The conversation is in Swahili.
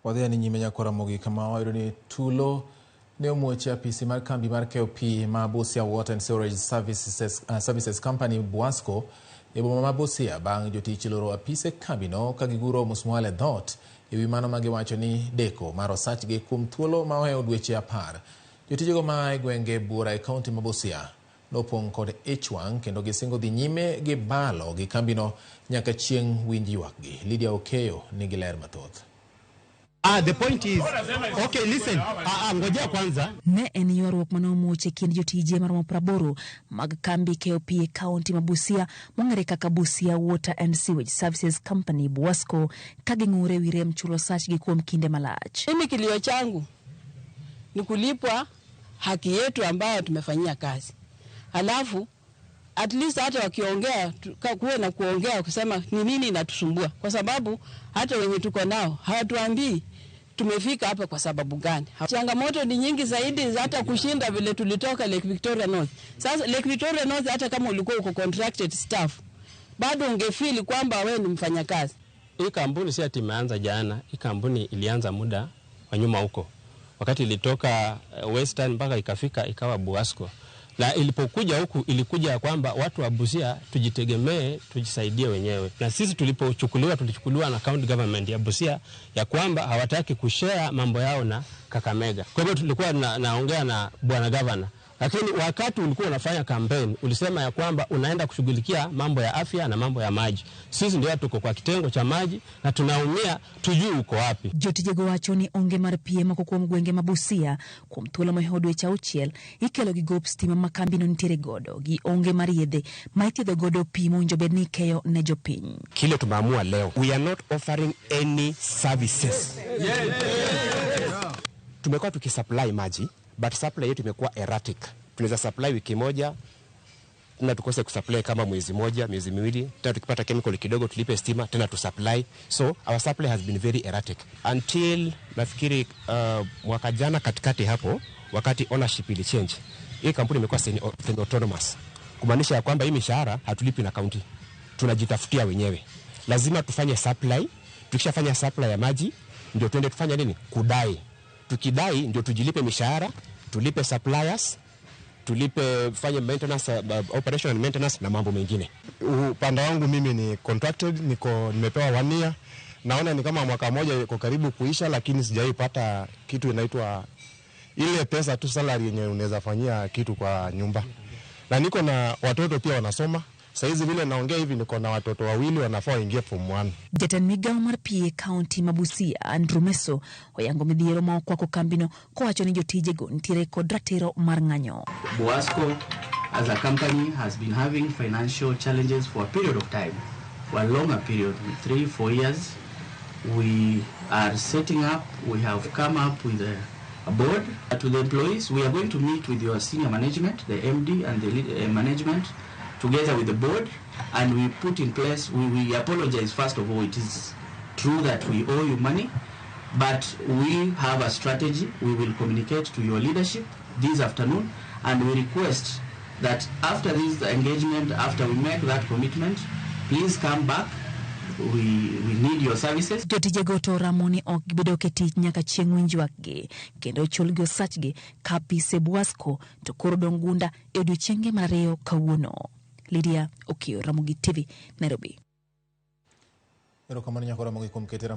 Wadhi ni nyime nyakora Ramogi kama wayudo ni tulo ne omuoch e apisi mar kambi mar keyo pi ma Busia Water and Sewerage Services Company, Buasco, e boma ma Busia bang' jotich loro apise kambino ka giguro musmwal e dhoot. E wi mano ma giwacho ni deko mar osachgi kuom thuolo ma ohewo dweche 10. Jotijego ma e gwenge buora e kaunti ma Busia nopong' kod ich wang' kendo gisingo dhi nyime gi balo gi kambino nyaka chieng' winj ywakgi. Lydia Okeyo nigi ler mathoth. Ah, the point is, okay, listen. Ah, ah, ngojea kwanza. Ne en ywaruok mane omuoch e kind jotije maromo 80 mag kambi keyo pi e kaunti ma Busia mong'ere kaka Busia Water and Sewage Services Company, Buasco, ka ging'ur e wi rem chulo sachgi kuom kinde malach. Mimi kilio changu ni kulipwa haki yetu ambayo tumefanyia kazi, halafu at least hata wakiongea kuwe na kuongea kusema ni nini inatusumbua, kwa sababu hata wenye tuko nao hawatuambii tumefika hapa kwa sababu gani. Changamoto ni nyingi zaidi hata kushinda vile tulitoka Lake Victoria North. Sasa Lake Victoria North, hata kama ulikuwa uko contracted staff, bado ungefeel kwamba wewe ni mfanyakazi. Hii kampuni si ati imeanza jana. Hii kampuni ilianza muda wa nyuma huko, wakati ilitoka Western mpaka ikafika ikawa Buasco, na ilipokuja huku ilikuja kwamba watu wa Busia tujitegemee, tujisaidie wenyewe. Na sisi tulipochukuliwa, tulichukuliwa na county government ya Busia ya kwamba hawataki kushare mambo yao na Kakamega. Kwa hivyo tulikuwa naongea na bwana governor, lakini wakati ulikuwa unafanya campaign ulisema ya kwamba unaenda kushughulikia mambo ya afya na mambo ya maji. Sisi ndio tuko kwa kitengo cha maji na tunaumia, tujui uko wapi. Jotijego wacho ni onge mar pi e moko kuom gwenge ma Busia kuom thuolo mohewo dweche 6 ikelo gi gop stima ma kambino nitiere godo gi onge mar yedhe ma ithiedho godo pi mowinjo bed ni ikeyo ne jopiny. Kile tumeamua leo, we are not offering any services. Tumekuwa tukisupply maji, but supply yetu imekuwa erratic. Tunaweza supply wiki moja tena tukose kusupply kama mwezi moja, miezi 2, tena tukipata chemical kidogo tulipe stima tena tusupply. So our supply has been very erratic until nafikiri mwaka jana katikati hapo, wakati ownership ili change, hii kampuni imekuwa semi autonomous, kumaanisha ya kwamba hii mishahara hatulipi na county, tunajitafutia wenyewe. Lazima tufanye supply. Tukishafanya supply ya maji ndio tuende tufanye nini? Kudai. Tukidai ndio tujilipe mishahara, tulipe suppliers, tulipe fanye maintenance, operation and maintenance na mambo mengine. Upande wangu mimi ni contracted, niko nimepewa one year. Naona ni kama mwaka moja iko karibu kuisha, lakini sijaipata kitu inaitwa ile pesa tu salary yenye unaweza fanyia kitu kwa nyumba. Na niko na watoto pia wanasoma. Saizi vile naongea hivi niko na watoto wawili wanafaa waingie form 1. Jatend migao mar pi e kaunti ma Busia, Andrew Meso, oyango midhiero ma okwako kambino kowacho ni jotijego nitiere kod ratiro mar ng'anyo. Buasco as a company has been having financial challenges for a period of time, for a longer period, 3-4 years. We are setting up, we have come up with a board. To the employees, we are going to meet with your senior management, the MD and the management, together with the board, and we put in place, we apologize first of all, it is true that we owe you money, but we have a strategy. We will communicate to your leadership this afternoon, and we request that after this engagement, after we make that commitment, please come back. We need your services. Jotijego to oramo ni ok gibidok e tich nyaka chieng' winj ywakgi kendo chulgi osachgi ka apise Buasco to koro dong' gunda e odiochienge mar ariyo kawuono. Lydia Okiyo, Ramogi TV, Nairobi. Erokamano nyakora Ramogi kuom kete.